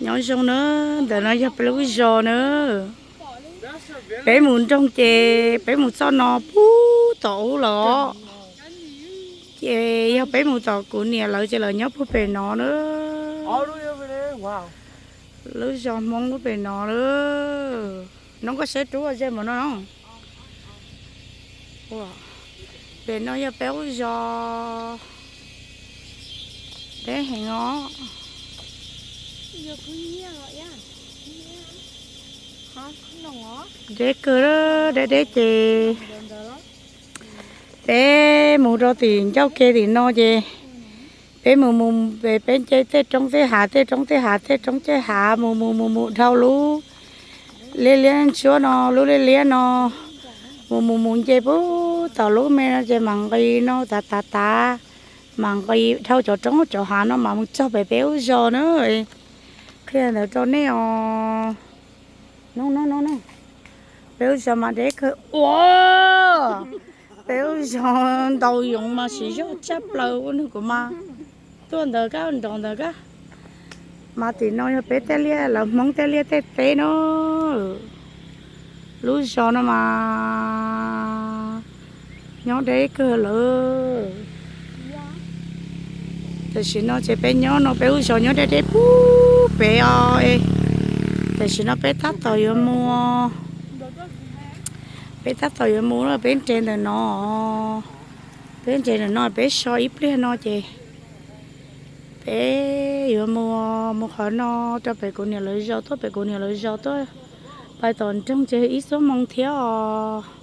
Nyob zoo na, ntawm no yog peb lub zos na. Peb mus nroog ces peb mus txoj no puag tom ub lawm os. Ces yog peb mus tom kuv niam lawv ces lawv nyob puag pem no na. Lub zos Hmoob lub pem no na. No koj saib rub ze mus no. Pem no yog peb lub zos. Deb heev os. Deb kawg, deb deb ces peb mus rau tim ncauj ke tim no ces peb mus mus peb nce tej roob tej hav, tej roob tej hav, tej roob tej hav, mus mus mus mus dhau lub liab liab ntsuab no, lub liab liab no, mus mus mus nce puag tom lub me no ces mam nqis no tav tav tav, mam nqis dhau cov roob cov hav no mam mus txog pem peb lub zos na. Qhia ntawd rau nej os. No no no no, peb lub zos mas deb kawg ua. Peb lub zos ntaus yoov mas siv zog tshaj plaws ua nws kuv mas tuaj ntawd kab nrov ntawd kab. Mas tim no yog peb tej liaj, lawv Hmoob tej liaj tej teb no. Lub zos no mas nyob deb kawg lawm. Tam sim no ces peb nyob no peb lub zos nyob deb deb puag pem os. Tam sim no peb tab tom yuav mus, peb tab tom yuav mus no peb nres ntawm no, peb nres ntawm no peb so ib pliag no ces peb yuav mus, mus qhov no rau pem kuv niam lawv zos, tuaj pem kuv niam lawv zos tuaj pais tom nroog ces ib xuab moos thiab os.